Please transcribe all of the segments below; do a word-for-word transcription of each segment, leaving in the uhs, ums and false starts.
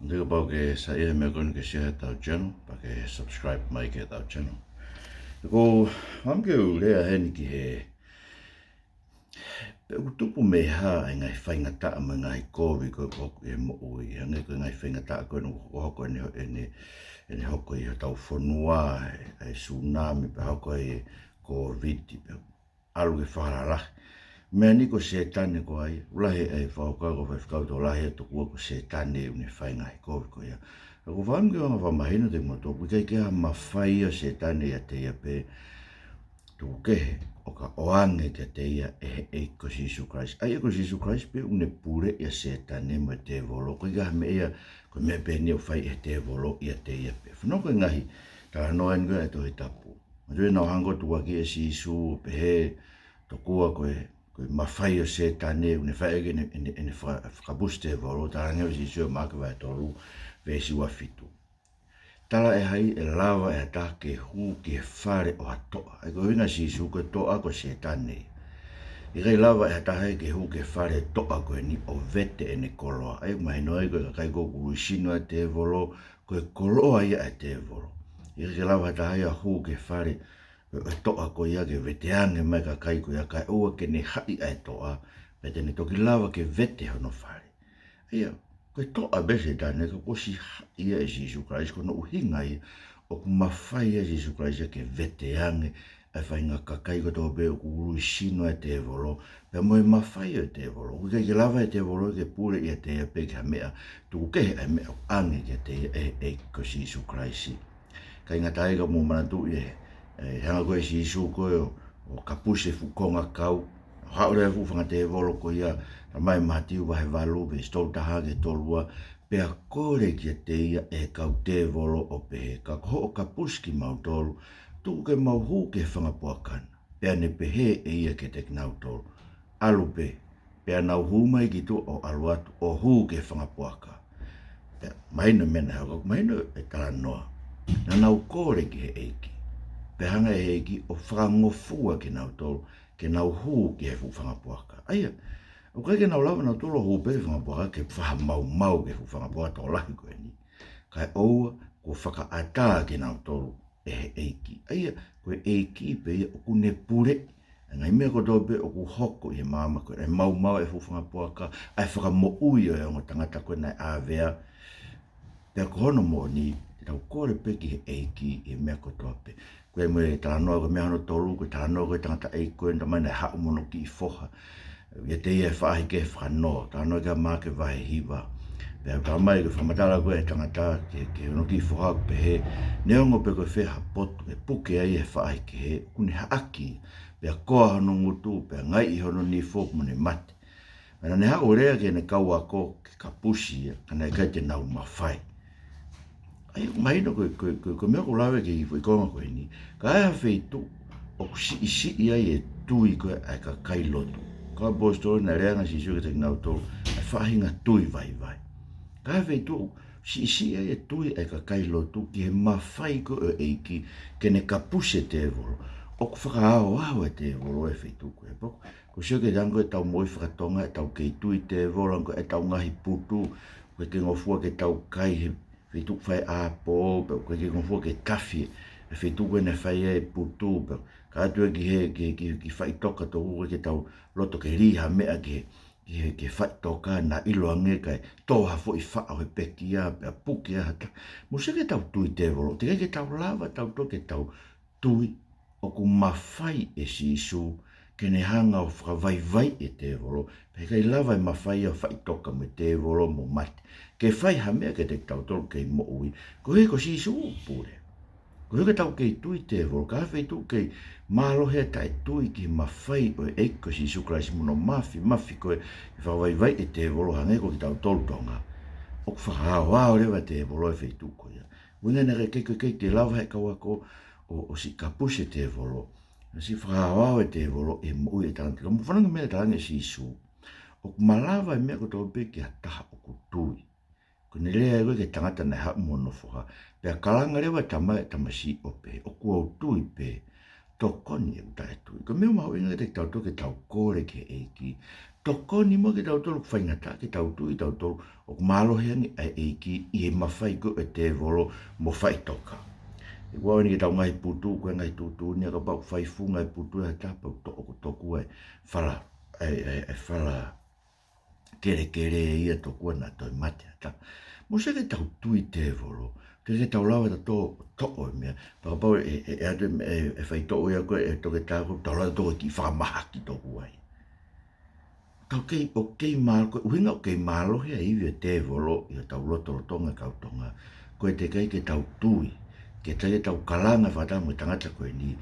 Te kapau ke saiʻia he meʻa ko eni ke share ʻetau channel, pea ke subscribe mai ki heʻetau channel. Ko u fakaʻamu ke u lea heni ki he, pe ʻoku tupu mei he hā ʻa e ngaahi faingataʻa mo e ngaahi kovi ko ē ʻoku hoko ʻi he moʻui. Hangē ko e ngaahi faingataʻa ko eni ʻoku hoko ʻene, ʻene, ʻene hoko ʻi hotau fonua, ʻa e, ʻa e tsunami, pe hoko ʻa e Covid, pe ʻalu ke falala. Meʻa ni ko Sētane ko ia, ʻoku lahi e fakakaukau ko e faifekau tokolahi ʻe tokua ko Sētane ʻoku ne fai e ngaahi kovi ko ia. Ka ʻoku ou fakaʻamu ke u hanga ʻo fakamahino kiate kimoutolu, ʻoku ʻikai ke ʻi ai ha mafai ʻa Sētane ʻiate ia pē tuku kehe ʻo ka ʻoange kiate ia ʻe he ʻEiki ko Sīsū Kalaisi. ʻA ia ko Sīsū Kalaisi pē ʻoku ne puleʻi ʻa Sētane mo e tēvolo. ʻOku ʻikai ha meʻa ia, ko e meʻa pē eni ʻoku fai ʻe he tēvolo ʻiate ia pē. Fanongo ki he ngaahi talanoa eni ko ē ʻa e Tohi Tapu. Manatuʻi naʻa nau hanga ʻo tukuakiʻi ʻa Sīsū ʻo pehē tokua ko e, ko e mafai ʻo Sētane ʻoku ne fai ʻaki ʻene, ʻene, ʻene faka-, fakapusi tēvolo. Talaange ʻe Sīsū ʻi Maʻake vahe tolu, veesi ua fitu. Talaʻehai ʻe lava ʻe ha taha ke hū ki he fale ʻo ha toʻa. ʻA ia ko e ʻuhinga ʻa Sīsū ko e toʻa ko Sētane. ʻIkai lava ʻe ha taha ia ke hū ki he fale ʻo e toʻa ko eni ʻo vete ʻene koloa. ʻA ia ʻoku mahino ai ko e kakai ko ē ʻoku ui sino ʻa e tēvolo, ko e koloa ia ʻa e tēvolo. ʻIkai ke lava ha taha ia ʻo hū ki he fale ʻo e toʻa ko ia ke veteange mai e kakai ko ia kae ʻoua ke ne haʻi ʻa e toʻa, pea te ne toki lava ke vete hono fale. ʻA ia, ko e toʻa pē Sētane ka kuo ʻosi haʻi ia ʻe Sīsū Kalaisi, ko hono ʻuhinga ia ʻoku mafai ʻa Sīsū Kalaisi ia ke veteange ʻa e faʻahinga kakai kotoa pē ʻoku ui sino ʻa e tēvolo, pea mo e mafai ʻo e tēvolo. ʻOku ʻikai ke lava ʻe he tēvolo ke pule ʻiate ia pē ki ha meʻa, tuku kehe ʻa e meʻa ʻoku ʻoange kiate ia ʻe he ʻEiki ko Sīsū Kalaisi. ʻIkai ngata ai ka mou manatuʻi ē, ʻe hanga ko ē ʻe Sīsū ko ē ʻo, ʻo kapusi e fuʻu kongakau, ʻo haʻu leva e fuʻu fanga tēvolo ko ia, talamai ʻe Mātiu vahe valu, veesi tolu taha ki he tolu ua, pea kole kiate ia ʻe he kau tēvolo ʻo pehē, ka ko hoʻo kapusi kimautolu, tuku ke mau hū ki he fanga puaka na. Pea ne pehē ʻe ia kiate kinautolu, ʻalu pē. Pea nau hū mai ki tuʻa ʻo ʻalu atu ʻo hū ki he fanga puaka. Pea mahino e meʻa naʻe hoko, mahino e talanoa. Naʻa nau kole ki he ʻEiki. Pea hanga ʻe he ʻEiki ʻo fakangofua kinautolu ke nau hū ki he fuʻu fanga puaka. ʻA ia, ʻoku ʻikai ke nau lava nautolu ʻo hū pē ki he fanga puaka ke fakamaumau ki he fuʻu fanga puaka tokolahi ko eni. Kae ʻoua kuo fakaʻatā kinautolu ʻe he ʻEiki. ʻA ia, ko e ʻEiki pē ia ʻoku ne puleʻi ʻa e ngaahi meʻa kotoa pē ʻoku hoko ʻi he maama ko ē, ʻa e maumau ʻa e fuʻu fanga puaka, ʻa e fakamoʻui ʻo e ongo tangata ko ē naʻe ʻāvea. Pea ko hono moʻoni, te tau kole pē ki he ʻEiki ʻi he meʻa kotoa pē. Ko e meʻa talanoa ko e meʻa hono tolu, ko e talanoa ko ē tangataʻeiki ko ē, talamai naʻe haʻu mo hono kiʻi foha. ʻIate ia e faʻahikehe fakanoa, talanoa ki ai ʻa Maʻake vahe hiva. Pea talamai ko e fakamatala ko ē ʻa e tangata ki he, ki hono kiʻi foha ʻo pehē, neongo pe ko e fē ha potu ʻe puke ai e faʻahikehe, ʻoku ne haʻaki, pea koa hono ngutu, pea ngaiʻi hono nifo mo ne mate. Pea naʻa ne haʻu ʻo lea ki heʻene kau ako ke kapusi ia, ka naʻe ʻikai te nau mafai. ʻA ia, mahino ko e, ko e, ko e, ko e meʻa ʻoku ou lave ki ai he foʻi konga ko eni. Ka ʻi ai ha feituʻu ʻoku siʻisiʻi ai e tui ko ē ʻa e kakai lotu. Kau ʻaposetolo naʻe lea ange ʻa Sīsū kiate kinautolu, ʻa e faʻahinga tui vaivai. Ka ʻi ai ha feituʻu ʻoku siʻisiʻi ai e tui ʻa e kakai lotu ki he mafai ko ē ʻo e ʻEiki ke ne kapusi e tēvolo. ʻOku fakaaoao e tēvolo e feituʻu ko ē. Pea ʻoku ou sio ki he anga ko ē ʻetau moʻui faka-Tonga, ʻetau kei tui tēvolo, anga ko ē ʻetau ngaahi putu, ʻoku ʻikai ke ngofua ke tau kai he feituʻu fai ʻāpō, pea ʻoku ʻikai ke ngofua ke tafi e feituʻu ko ē naʻe fai ai e putu, pea ka ʻatu ia ki he, ki, ki, ki faʻitoka, tokua ke tau loto ke lī ha meʻa ki he, ki he, ki he faʻitoka, naʻa ʻiloange kae tō ha foʻi faʻo he pekia, pea puke ai ha taha. Mou sio ki heʻetau tui tēvolo, teʻeki ke tau lava tautolu ke tau tui ʻoku mafai ʻe Sīsū ke ne hanga ʻo fakavaivaiʻi e tēvolo, pea ʻikai lava e mafai ʻa e faʻitoka mo e tēvolo mo mate ke fai ha meʻa kiate kitautolu kei moʻui, koeʻuhi ko Sīsū ʻoku pule. Koeʻuhi ko ʻetau kei tui tēvolo, ka ʻi ai ha feituʻu kei mālohi e taʻetui ki he mafai ʻo e ʻEiki ko Sīsū Kalaisi mo hono māfimafi ko ē ke fakavaivaiʻi e tēvolo hangē ko kitautolu Tonga, ʻoku fakaaoao leva e tēvolo e feituʻu ko ia. ʻUhinga naʻe ʻikai ke, ke, ke lava ʻe he kau ako ʻo, ʻo siʻi kapusi e tēvolo. Naʻe siʻi fakaaoao e tēvolo ʻi he moʻui ʻa e tangata. Ka mou fanongo ki he meʻa naʻe talaange ʻe Sīsū, ʻoku malava e meʻa kotoa pē ki ha taha ʻoku tui. Ko ʻene lea ia ko ē ki he tangata naʻe haʻu mo hono foha. Pea kalanga leva e tamai ʻa e tamasiʻi ʻo pehē, ʻoku ou tui pē, tokoni ʻeku taʻetui. Ko e meʻa mahuʻinga kiate kitautolu ke tau kole ki he ʻEiki, tokoni mo kitautolu ʻoku faingataʻa ke tau tui tautolu ʻoku mālohi ange ʻa e ʻEiki ʻi he mafai ko ē ʻo e tēvolo mo faʻitoka. ʻOku ʻaonga ke tau ngaahi putu, ko e ngaahi tuʻutuʻuni, ʻa kapau ʻoku fai funga e putu ʻe ha taha pea u toʻo ko toku ʻa e fala, ʻa e, ʻa e, ʻa e fala kelekele ia tokua naʻa toe mate ʻa e taha. Mou sio ki heʻetau tui tēvolo, ke ke tau lava ʻo toʻo, toʻo e meʻa. Pea kapau ʻe, ʻe, ʻe ʻatu e, e, e faitoʻo ia ko ē ʻe he toketā ko ē, tau lava ʻo toʻo e kiʻi fakamahaki tokua ia. Tau kei, ʻoku kei mālohi, ko e ʻuhinga ʻoku kei mālohi ʻa e ivi ʻo e tēvolo ʻi hotau lotolotonga kau Tonga, ko e teʻeki ai ke tau tui, ke teʻeki ai ke tau kalanga fakataha mo e tangata ko eni,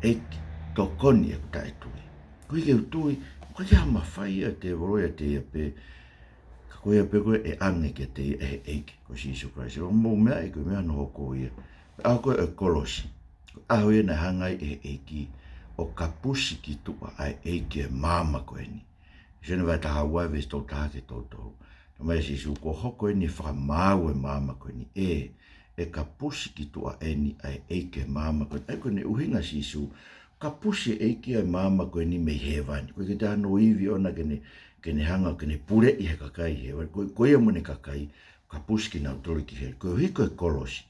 ʻEiki, tokoni ʻeku taʻetui. Ko e ʻikai ke u tui, ʻoku ʻikai ha mafai ʻa e tēvolo ʻiate ia pē, ka ko ia pē ko ē ʻe ʻange kiate ia ʻe he ʻEiki ko Sīsū Kalaisi. ʻOku mou meaʻi ko e meʻa naʻe hoko ia. ʻAho ko ē ʻo e kolosi, ko e ʻaho ia naʻe hanga ai ʻe he ʻEiki ʻo kapusi ki tuʻa ʻa e ʻeiki ʻo e māmani ko eni. Sione vahe taha ua veesi tolu taha ki he tolu tolu. Talamai ʻe Sīsū, kuo hoko eni ʻo fakamaau e māmani ko eni, ʻe, ʻe kapusi ki tuʻa eni ʻa e ʻeiki ʻo e māmani ko eni. ʻA ia ko ʻene ʻuhinga ʻa Sīsū, kapusi e ʻeiki ʻo e māmani ko eni mei hēvani. ʻOku ʻikai ke toe ʻi ai hano ivi ʻoʻona ke ne, ke ne hanga, ke ne puleʻi he kakai hēvani. Ko, ko ia mo ʻene kakai, kapusi kinautolu ki heli. Koeʻuhi ko e kolosi,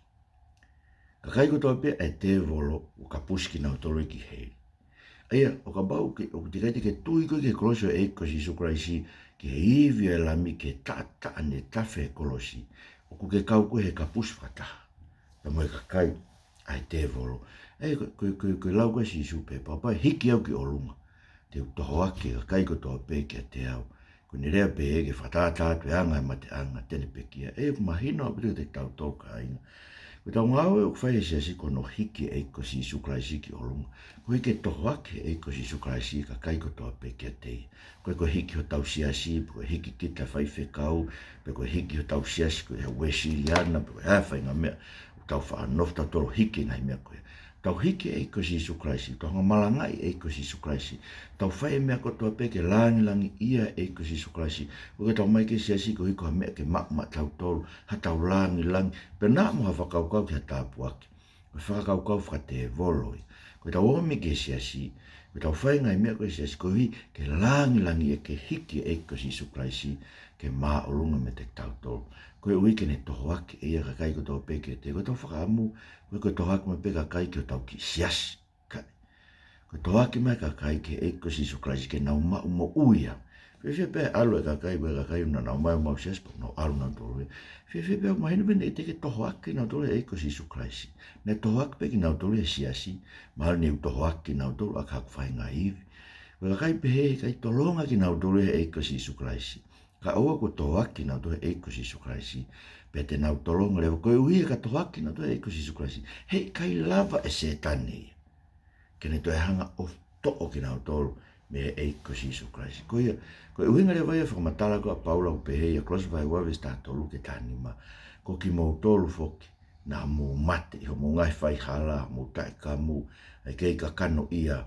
kakai kotoa pē ʻa e tēvolo, ʻoku kapusi kinautolu ki heli. ʻA ia, ʻo kapau ʻoku ke, ʻoku teʻeki ai te ke tui koe ki he kolosi ʻo e ʻEiki ko Sīsū Kalaisi, ki he ivi ʻo e Lami, ki he taʻataʻa naʻe tafe he kolosi, ʻoku ke kau koe he kapusi fakataha pea mo e kakai ʻa e tēvolo. ʻA ia, ko, ko, ko, ko e lau ko ē ʻa Sīsū pē, pea kapau ʻe hiki au ki ʻolunga, te u tohoaki e kakai kotoa pē kiate au. Ko ʻene lea pehē ke fakatātā atu e anga ʻo e mateʻanga te ne pekia. ʻA ia, ʻoku mahino ʻaupito kiate kitautolu kāinga. Ko ʻetau ngāue ʻoku fai ʻe he siasi ko hono hiki e ʻEiki ko Sīsū Kalaisi ki ʻolunga. Koeʻuhi ke tohoaki ʻe he ʻEiki ko Sīsū Kalaisi e kakai kotoa pē kiate ia. Ko e, ko e hiki hotau siasi, pe ko e hiki kita faifekau, pe ko e hiki hotau siasi ko e Uēsiliana, pe ko e hā e faʻahinga meʻa ʻoku tau faʻa nofo tautolu ʻo hiki e ngaahi meʻa ko ē. Tau hiki e ʻEiki ko Sīsū Kalaisi, tau hanga ʻo malangaʻi e ʻEiki ko Sīsū Kalaisi, tau fai e meʻa kotoa pē ke langilangiʻia e ʻEiki ko Sīsū Kalaisi. ʻOku ʻikai ke tau ʻomai ki he siasi koeʻuhi ko ha meʻa ke maʻu maʻatautolu, haʻatau langilangi, pe naʻa mo ha fakakaukau ki ha tāpuaki. Ko e fakakaukau fakatēvolo ia. Ko ʻetau ō mai ki he siasi, ko ʻetau fai e ngaahi meʻa ko ē ʻi he siasi koeʻuhi ke langilangiʻia e, ke hiki e ʻEiki ko Sīsū Kalaisi ke māʻolunga meiate kitautolu. Koeʻuhi ke ne tohoaki ʻe ia e kakai kotoa pē kiate ia. Ko ʻetau fakaʻamu, ko e, ko e tohoaki mai pē e kakai ki hotau kiʻi siasi. Kae, ko e tohoaki mai e kakai ki he ʻEiki ko Sīsū Kalaisi ke nau maʻu moʻui ia. Fiefia pē ʻalu e kakai, ko e kakai ʻoku nau ō mai ʻo maʻu siasi pea nau ʻalu nautolu ia. Fiefia pē, ʻoku mahino pē naʻe teʻeki ke tohoaki kinautolu ʻe he ʻEiki ko Sīsū Kalaisi. Naʻe tohoaki pē kinautolu ʻe he siasi, mahalo naʻe tohoaki kinautolu ʻaki haku faʻahinga ivi. Ko e kakai pehē, ʻikai tolonga kinautolu ʻe he ʻEiki ko Sīsū Kalaisi. Ka ʻoua kuo tohoaki kinautolu ʻe he ʻEiki ko Sīsū Kalaisi, pea te nau tolonga leva. Koeʻuhi ka tohoaki kinautolu ʻe he ʻEiki ko Sīsū Kalaisi, heʻikai lava ʻe Sētane ia ke ne toe hanga ʻo toʻo kinautolu mei he ʻEiki ko Sīsū Kalaisi. Ko ia, ko e ʻuhinga leva ia e fakamatala ko ē ʻa Paula ʻoku pehē ʻia Kolose vahe ua veesi taha tolu ki he taha nima, ko kimoutolu foki naʻa mou mate ʻi hoʻomou ngaahi faihala, mou taʻekamu, ʻa e kei kakano ia,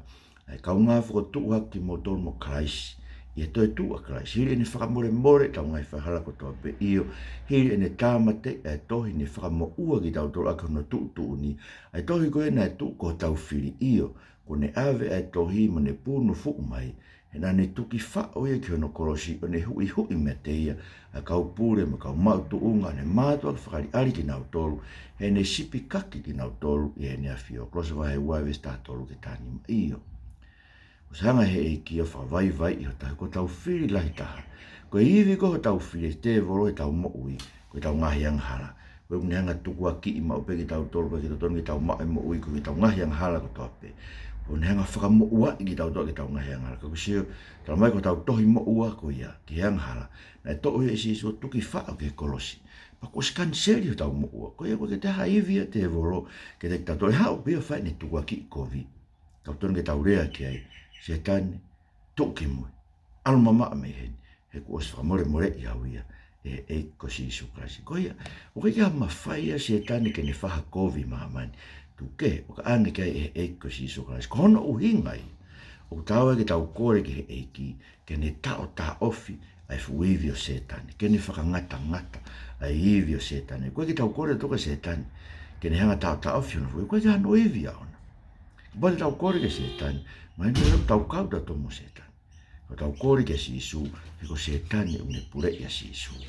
ʻa e kaungā fokotuʻu hake kimoutolu mo Kalaisi ʻi he toetuʻu ʻa Kalaisi, hili ʻene fakamolemole ʻetau ngaahi faihala kotoa pē, ʻio, hili ʻene tāmateʻi ʻa e tohi ne fakamoʻua kitautolu ʻaki hono tuʻutuʻuni, ʻa e tohi ko ē naʻe tuʻu ko hotau fili, ʻio, kuo ne ʻave ʻa e tohi mo ne pūnufuʻu mai, he naʻa ne tuki faʻo ia ki hono kolosi, ʻo ne huʻihuʻi meiate ia ʻa e kau pule mo e kau maʻu tuʻunga, ʻo ne mātuʻaki fakaʻaliʻali kinautolu, heʻene sipikaki kinautolu ʻi heʻene ʻAfio. Kolose vahe ua veesi taha tolu ki he taha nima. ʻIo, kuo ʻosi hanga ʻe he ʻEiki ʻo fakavaivaiʻi hotau, ko hotau fili lahi taha. Ko e ivi ko ē hotau fili ʻe he tēvolo heʻetau moʻui, ko ʻetau ngaahi angahala. Ko ʻene hanga ʻo tukuakiʻi maʻu pē kitautolu, ko e kitautolu ke tau maʻu e moʻui, ko ʻetau ngaahi angahala kotoa pē. Ko ʻene hanga ʻo fakamoʻuaʻi kitautolu ʻaki ʻetau ngaahi angahala. Ka ʻoku sio, talamai ko hotau tohi moʻua ko ia ki he angahala, naʻe toʻo ia ʻe Sīsū ʻo tuki faʻo ki he kolosi. Pea kuo ʻosi kaniseli hotau moʻua. Ko ia ʻoku ʻikai ke toe ʻi ai ha ivi ʻa e tēvolo kiate kitautolu. ʻE haʻu pē ia ʻo fai ʻene tukuakiʻi kovi. Ka ʻoku totonu ke tau lea ki ai, Sētane, tuʻu ki mui. ʻAlu mamaʻo mei heni, he kuo ʻosi fakamolemoleʻi au ia ʻe he ʻEiki ko Sīsū Kalaisi. Ko ia, ʻoku ʻikai ke mafai ʻa Sētane ke ne fai ha kovi ʻi māmani. Tuku kehe, ʻoka ʻange ki ai ʻe he ʻEiki ko Sīsū Kalaisi. Ko hono ʻuhinga ia ʻoku taau ai ke tau kole ki he ʻEiki ke ne taʻotaʻofi ʻa e fuʻu ivi ʻo Sētane, ke ne fakangatangata ʻa e ivi ʻo Sētane. ʻOku ʻikai ke tau kole ʻatautolu kia Sētane ke ne hanga ʻo taʻotaʻofi hono fuʻu ivi. ʻOku ʻikai ke ʻi ai hano ivi ʻaʻana. Kapau te tau kole kia Sētane, mahino ʻoku tau kau tautolu mo Sētane. Pea tau kole kia Sīsū, he ko Sētane ʻoku ne puleʻi ʻa Sīsū.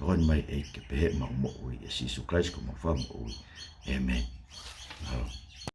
Tokoni mai ʻEiki ke pehē ʻemau moʻui, ʻia Sīsū Kalaisi ko homau Fakamoʻui. ʻĒmeni.